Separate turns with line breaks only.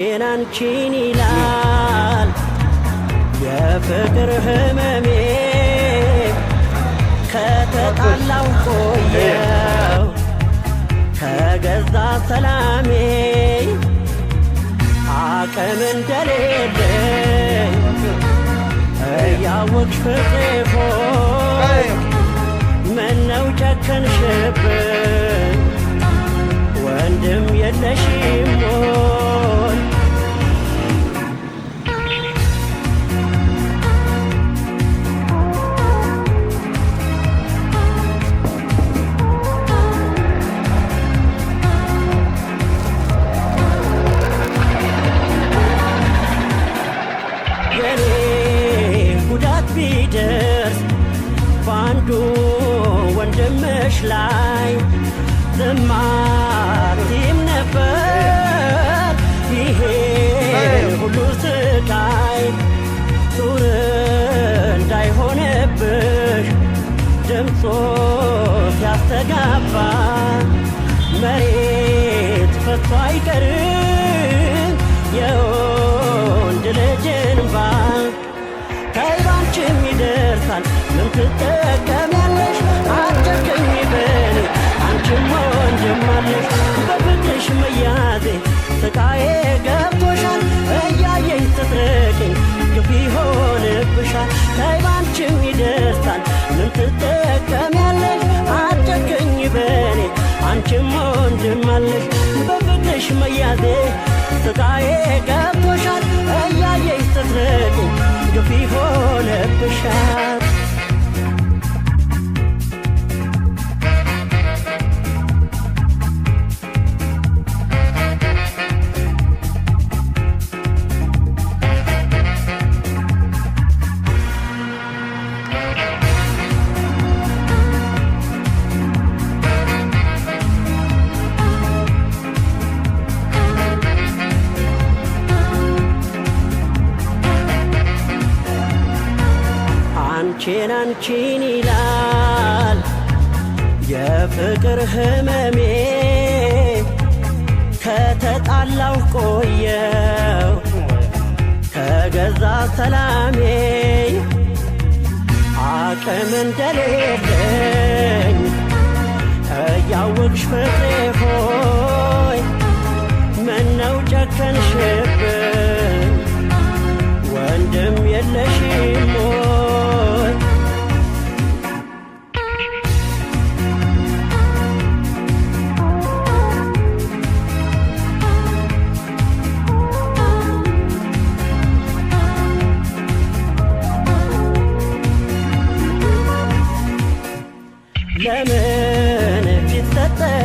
አንቺን ይላል የፍቅር ህመሜ፣ ከተጣላው ቆየው ከገዛ ሰላሜ። አቅም እንደሌለኝ እያወቅሽ ፍቅሬ ሆይ፣ ምነው ጨከንሽብኝ? ወንድም የለሽም ወይ? የኔ ጉዳት ቢደርስ በአንዱ ወንድምሽ ላይ ዝም አትይም ነበር። ይሄን ሁሉ ስቃይ ሱር እንዳይሆንብሽ ድምፆ ሲያስተጋባ፣ መሬት ፈሶ አይቀርም የወንድ ልጅ እንባ። ተይ ባንቺም ይደርሳል፣ ምን ትጠቀሚያለሽ? አትጨክኝ በኔ፣ አንቺም ወንድም አለሽ። በፍቅርሽ መያዜ ስቃዬ ገብቶሻል። እያየኝ ስትርቂኝ ግፍ ይሆንብሻል። ተይ ባንቺም ይደርሳል፣ ምን ትጠቀሚያለሽ? አትጨክኝ በኔ፣ አንቺም ወንድም አለሽ። በፍቅርሽ መያዜ ስቃዬ ገብቶሻል። እያየኝ ስትርቂኝ ግፍ ይሆንብሻል። አንቺን አንቺን ይላል የፍቅር ህመሜ፣ ከተጣላሁ ቆየው ከገዛ ሰላሜ። አቅም እንደሌለኝ እያወቅሽ ፍቅሬ ሆይ፣ ምነው ጨከንሽብኝ? ወንድም የለሽም ወይ? ለምን ፊት ሰጠሽ?